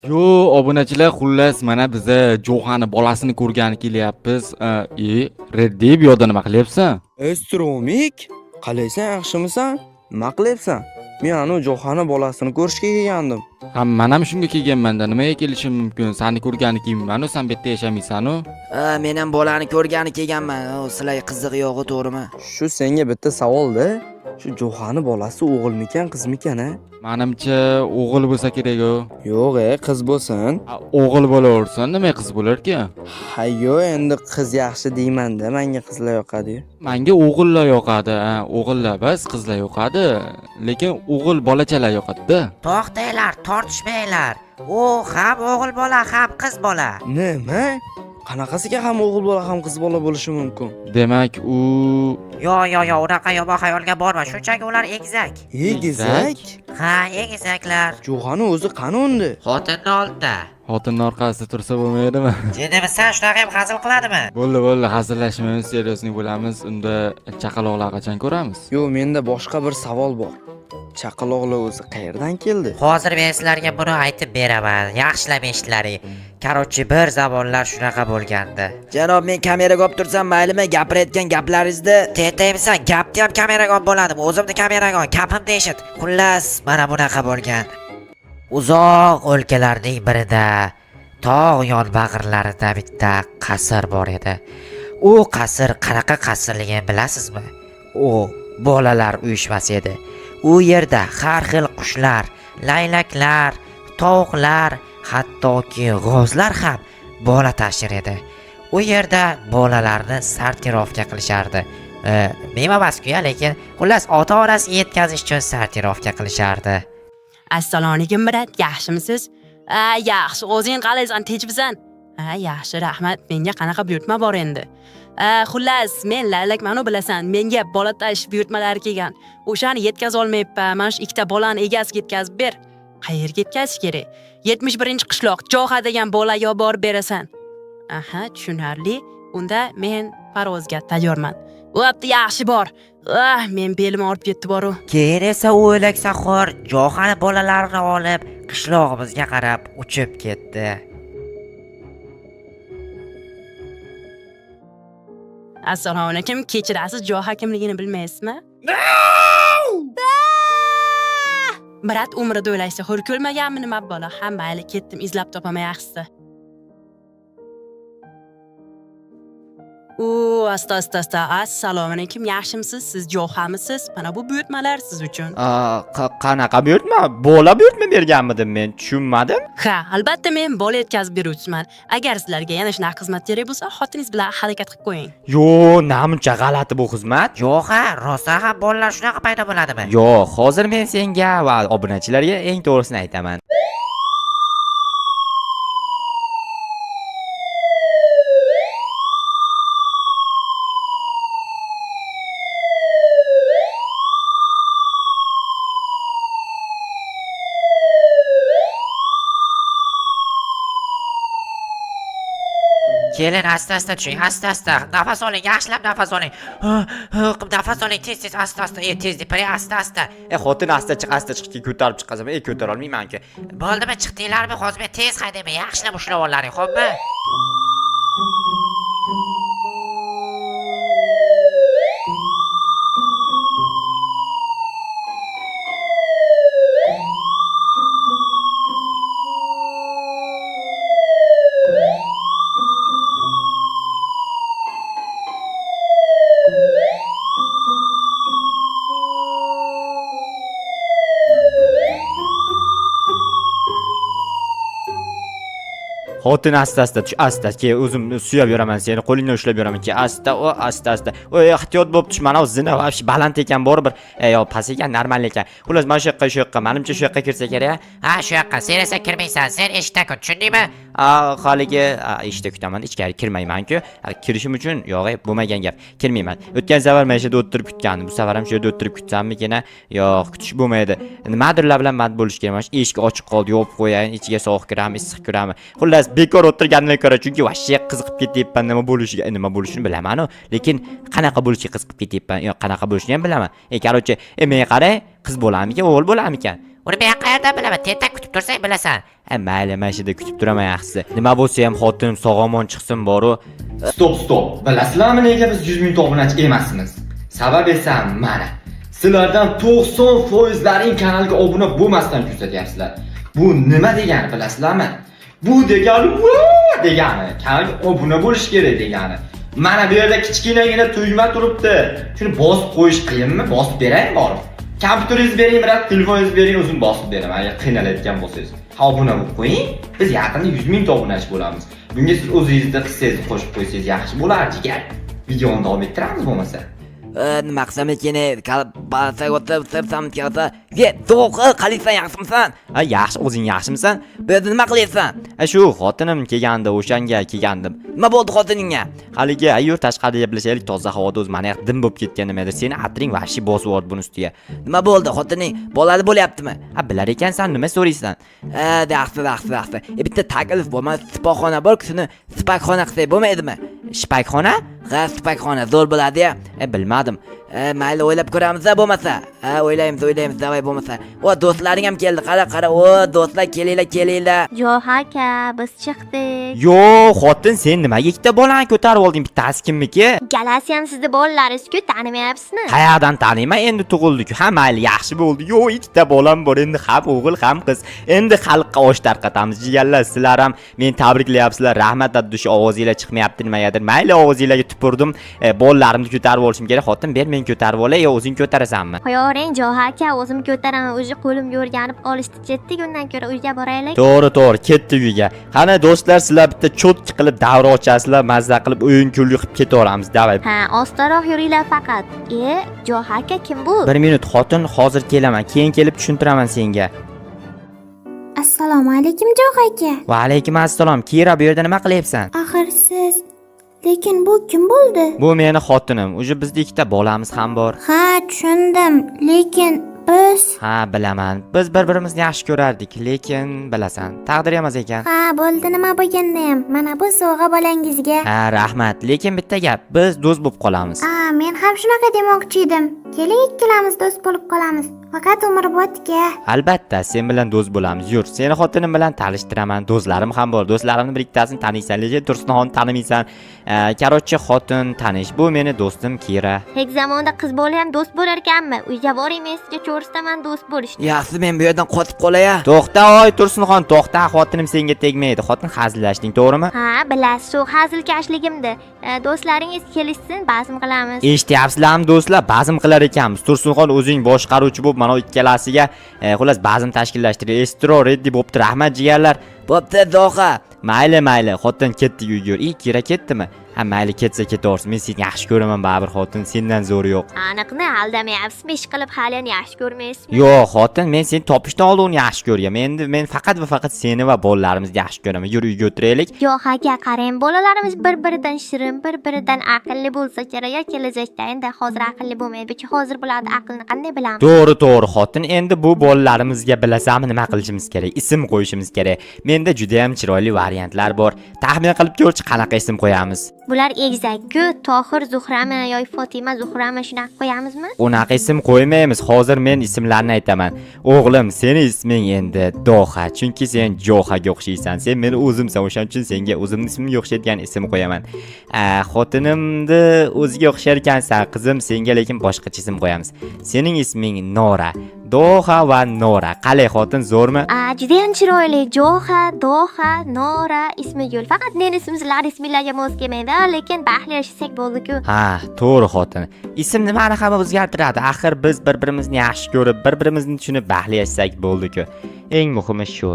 Yo, obunachilar, xullas, mana biza Jo'xani bolasini ko'rgani kelyapmiz. Reddi, bu yoqda nima qilyapsan? Estromik, qalaysan, yaxshimisan? Nima qilyapsan? Men anu Jo'xani bolasini ko'rishga kelgandim. Ha, man ham shunga kelganman-da. Nimaga kelishim mumkin? Seni ko'rgani kelmayman-u, sen bu yerda yashamaysan-u. Ha, men ham bolani ko'rgani kelganman. O, sizlarga qizig'i yo'g'i, to'g'rimi? Shu senga bitta savolda. Shu Jo'xani bolasi o'g'ilmikan, qizmikan, a? Manimcha, o'g'il bo'lsa kerak-u. Yo'q, qiz bo'lsin. Ha, o'g'il bo'laversin, nima qiz bo'larkan? Ha, yo'q, endi qiz yaxshi deyman-da, menga qizlar yoqadi-yu. Menga o'g'illar yoqadi, ha, o'g'illar bas, qizlar yoqadi. Lekin o'g'il bolachalar yoqadi-da. To'xtanglar, tortishmanglar. U ham o'g'il bola, ham qiz bola. Nima? Qanaqasiga ham o'g'il bola ham qiz bola bo'lishi mumkin? Demak, u Yo, yo, yo, unaqa yomon xayolga borma. Shunchaki ular egizak. Egizak? Ha, egizaklar. Jo'xani o'zi qani unda? Xotinni oldida. Xotinni orqasida tursa bo'lmaydimi? Jinnimisan, shunaqa ham hazil qiladimi? Bo'ldi, bo'ldi, hazillashmaymiz, серьезный bo'lamiz. Unda chaqaloqlar qachon ko'ramiz? Yo'q, menda boshqa bir savol bor. Chaqaloqlar o'zi qayerdan keldi? Hozir men sizlarga buni aytib beraman. Yaxshilab eshitlaring. Короче, bir zamonlar shunaqa bo'lgandi. Janob, men kameraga olib tursam maylimi? Gapirayotgan gaplaringizni Tentaymisan, gapni ham kameraga olib bo'ladimi? O'zimni kameraga ol, gapimni eshit. Xullas, mana bunaqa bo'lgan. Uzoq o'lkalarning birida, tog' yonbag'irlarida bitta qasr bor edi. U qasr qanaqa qasrligini bilasizmi? U bolalar uyushmasi edi. U yerda har xil qushlar, laylaklar, tovuqlar, hattoki g'ozlar ham bola tashir edi. U yerda bolalarni sortirovka qilishardi. Men emas-ku, ya, lekin xullas ota-onasiga yetkazish uchun sortirovka qilishardi. Assalomu alaykum, brat, yaxshimisiz? A, yaxshi, o'zing qalaysan, tinchmisan? Ha, yaxshi, rahmat. Menga qanaqa buyurtma bor endi? A, xullas, men laylakmanu bilasan, menga bola tash buyurtmalari kelgan. O'shani yetkaza olmayapman. Mana shu ikkita bolani egasiga yetkazib ber. Qayerga yetkazish kerak? 71-qishloq, Jo'xa degan bolaga olib borib berasan. Aha, tushunarli. Unda men parvozga tayyorman. Bo'pti, yaxshi bor. Ah, men belim og'rib ketdi boru. Keyin esa u o'laksaxo'r Jo'xani bolalarini olib qishlog'imizga qarab uchib ketdi. Assalomu alaykum. Kechirasiz, Jo'xa kimligini bilmaysizmi? Brat umrida o'laysa hur ko'rmaganmi nima bola? Ha, mayli, ketdim, izlab topaman yaxshisi. U, asta asta asta. Assalomu alaykum. Yaxshimisiz? Siz Jo'xamisiz? Mana bu buyurtmalar siz uchun. Qanaqa buyurtma? Bola buyurtma berganmidim men, tushunmadim. Ha, albatta men bola yetkazib beruvchiman. Agar sizlarga yana shunaqa xizmat kerak bo'lsa, xotiningiz bilan harakat qilib qo'ying. Yo, namuncha g'alati bu xizmat. Jo'xa, rostdan ham bolalar shunaqa paydo bo'ladimi? Yo'q, hozir men senga va obunachilarga eng to'g'risini aytaman. Kelin, asta asta tushing, asta asta. Nafas oling, yaxshilab nafas oling. Hı, hı qilib nafas oling, tez tez asta asta, tez deb, asta asta. Xotin, asta chiq, asta chiq, ko'tarib chiqasan. Ko'tara olmayman-ku. Bo'ldimi, chiqdinglarmi? Hozir men tez haydayman, yaxshilab ushlab olaring, xo'pmi? Xotin, asta asta tush, asta. Ke, o'zim suyab yuraman seni, qo'lingdan ushlab yuraman. Ke, asta, o, asta asta. O, ehtiyot bo'lib tush, mana zina вообще baland ekan baribir. Yo, past ekan, normal ekan. Xullas, mana shu yoqqa, shu yoqqa, manimcha shu yoqqa kirsa kerak. Ha, shu yoqqa. Sen esa kirmaysan, sen eshikda kut, tushundingmi? A, haligi, eshikda kutaman, ichkari kirmayman-ku. Kirishim uchun yo'q, bo'lmagan gap. Kirmayman. O'tgan safar mana shu yerda o'tirib kutgandim. Bu safar ham shu yerda o'tirib kutsammikin? Yo'q, kutish bo'lmaydi. Nimadirlar bilan band bo'lish kerak. Mana shu eshik ochiq qoldi, yopib qo'yayin, ichiga sovuq kirami, issiq kirami. Xullas, bekor o'tirganimdan ko'ra, chunki вообще qiziqib ketyapman nima bo'lishiga, nima bo'lishini bilaman-u, lekin qanaqa bo'lishiga qiziqib ketyapman. Yo'q, qanaqa bo'lishini ham bilaman. Короче, menga qarang, qiz bo'larmikan, o'g'il bo'larmikan? Uni men qayerdan bilaman? Tentak, kutib tursang bilasan. Ha, mayli, mana shu yerda kutib turaman yaxshisi. Nima bo'lsa ham xotinim sog' omon chiqsin boru. Стоп, стоп. Bilasizlarmi nega biz 100 ming obunachi emasmiz? Sabab esa mana. Sizlardan 90 laring kanalga obuna bo'lmasdan kuzatyapsizlar. Bu nima degani bilasizlarmi? Bu degani "Vuu" degani, kanalga obuna bo'lish kerak degani. Mana bu yerda kichkinagina tugma turibdi. Shuni bosib qo'yish qiyinmi? Bosib beraymi borib? Kompyuteringizni bering, брат, telefoningizni bering, o'zim bosib beraman agar qiynalayotgan bo'lsangiz. Ha, obuna bo'lib qo'ying. Biz yaqinda 100 ming obunachi bo'lamiz. Bunga siz o'zingizni hissangizni qo'shib qo'ysangiz yaxshi bo'lar, jigar. Videoni davom ettiramiz bo'lmasa. Nima qilsam ekan? Ye, to'g'ri, qalaysan, yaxshimisan? Ha, yaxshi, o'zing yaxshimisan? Bu yerda nima qilyapsan? Ha, shu xotinim kelgandi, o'shanga kelgandim. Nima bo'ldi xotiningga? Haligi yur, tashqarida gaplashaylik, toza havoda. O'zi mana yoq dim bo'lib ketgan nimadir. Seni atring вообще bosib yubordi buni ustiga. Nima bo'ldi? Xotining bolali bo'lyaptimi? Ha, bilar ekansan, nima so'raysan? Ha, yaxshi, yaxshi, yaxshi. E, bitta taklif bor. Mana sipoxona bor, shuni sipakxona qilsak bo'lmaydimi? Shipakxona? Ha, sipakxona zo'r bo'ladi-ya. E, bilmadim. E, mayli, o'ylab ko'ramiz bo'lmasa. Ha, o'ylaymiz, o'ylaymiz, давай bo'lmasa. O, do'stlaring ham keldi. Qara, qara. O, do'stlar, kelinglar, kelinglar. Jo'xa aka, biz chiqdik. Yo, xotin, sen nimaga ikkita bolani ko'tarib olding? Bittasi kimniki? Ikkalasi ham sizni bolalaringiz-ku, tanimayapsizmi? Qayerdan taniyman, endi tug'ildi-ku. Ha, mayli, yaxshi bo'ldi. Yo, ikkita bolam bor endi, ham o'g'il, ham qiz. Endi xalqqa osh tarqatamiz. Jigarlar, sizlar ham meni tabriklayapsizlar. Rahmat, dusha, ovozinglar chiqmayapti nimagadir. Mayli, ovozinglarga tupurdim. E, bolalarimni ko'tarib olishim kerak. Xotin, ber, men ko'tarib olay yo o'zing ko'tarasanmi? Qo'yavering, Jo'xa aka, o'zim ko'taraman. Уже qo'limga o'rganib olishdi. Ketdik, undan ko'ra uyga boraylik. To'g'ri, to'g'ri, ketdik uyga. Qani do'stlar, sizlar bitta чётко qilib davra ochasizlar, mazza qilib o'yin kulgi qilib ketaveramiz. Давай. Ha, ostaroq yuringlar faqat. E, Jo'xa aka, kim bu? Bir minut, xotin, hozir kelaman. Keyin kelib tushuntiraman senga. Assalomu alaykum, Jo'xa aka. Va alaykum assalom. Kira, bu yerda nima qilyapsan? Axir siz. Lekin bu kim bo'ldi? Bu meni xotinim. Уже bizda ikkita bolamiz ham bor. Ha, tushundim. Lekin biz Ha, bilaman. Biz bir-birimizni yaxshi ko'rardik, lekin bilasan, taqdir emas ekan. Ha, bo'ldi, nima bo'lganda ham. Mana bu sovg'a bolangizga. Ha, rahmat. Lekin bitta gap, biz do'st bo'lib qolamiz. A, men ham shunaqa demoqchi edim. Keling, ikkalamiz do'st bo'lib qolamiz. Faqat umrbodga. Albatta, sen bilan do'st bo'lamiz. Yur, seni xotinim bilan tanishtiraman. Do'stlarim ham bor. Do'stlarimni bir ikkitasini taniysan, lekin Tursunxonni tanimaysan. Короче, xotin, tanish. Bu meni do'stim Kira. Hech zamonda qiz bola ham do'st bo'lar ekanmi? Uyga boring, men sizga ko'rsataman do'st bo'lishni. Yaxshi, men bu yerdan qotib qolay. To'xta, oy Tursunxon, to'xta, xotinim senga tegmaydi. Xotin, hazillashding, to'g'rimi? Ha, bilasiz, shu hazilkashligimni. E, do'stlaringiz kelishsin, bazm qilamiz. Eshityapsizlarmi do'stlar, bazm qilar ekanmiz. Tursunxon, o'zing boshqaruvchi bo'lib, mana bu ikkalasiga xullas bazm tashkillashtir. Estro reddi bo'pti, rahmat, jigarlar. Bo'pti, Zoha. Mayli, mayli, xotin, ketdik uyga. I, Kira ketdimi? Ha, mayli, ketsa ketaversin. Men seni yaxshi ko'raman baribir, xotin, sendan zo'ri yo'q. Aniqni aldamayapsizmi? Ish qilib haliyam yaxshi ko'rmaysizmi? Yo'q, xotin, men seni topishdan oldin uni yaxshi ko'rganman. Endi men faqat va faqat seni va bolalarimizni yaxshi ko'raman. Yur, uyga o'tiraylik. Yo'q aka, qarang, bolalarimiz bir-biridan shirin, bir-biridan aqlli bo'lsa kerak ya kelajakda. Endi hozir aqlli bo'lmaydi, chunki hozir bularni aqlini qanday bilamiz? To'g'ri, to'g'ri, xotin. Endi bu bolalarimizga bilasanmi nima qilishimiz kerak? Ism qo'yishimiz kerak. Menda juda ham chiroyli variantlar bor. Taxmin qilib ko'rchi, qanaqa ism qo'yamiz? Bular egizak-ku, Tohir Zuhrami yoki Fotima Zuhrami, shunaqa qo'yamizmi? Unaqa ism qo'ymaymiz. Hozir men ismlarni aytaman. O'g'lim, seni isming endi Doha, chunki sen Johaga o'xshaysan. Sen meni o'zimsan, o'shaning uchun senga o'zimni ismimga o'xshaydigan ism qo'yaman. A, xotinimni o'ziga o'xshar ekansan, qizim, senga lekin boshqacha ism qo'yamiz. Sening isming Nora. Doha va Nora. Qalay, xotin, zo'rmi? A, judayam chiroyli. Joha, Doha, Nora ismi gul. Faqat meni ismim sizlar isminglarga mos kelmaydi, lekin baxtli yashasak bo'ldi-ku. Ha, to'g'ri, xotin. Ism nimani ham o'zgartiradi? Axir biz bir-birimizni yaxshi ko'rib, bir-birimizni tushunib baxtli yashasak bo'ldi-ku. Eng muhimi shu.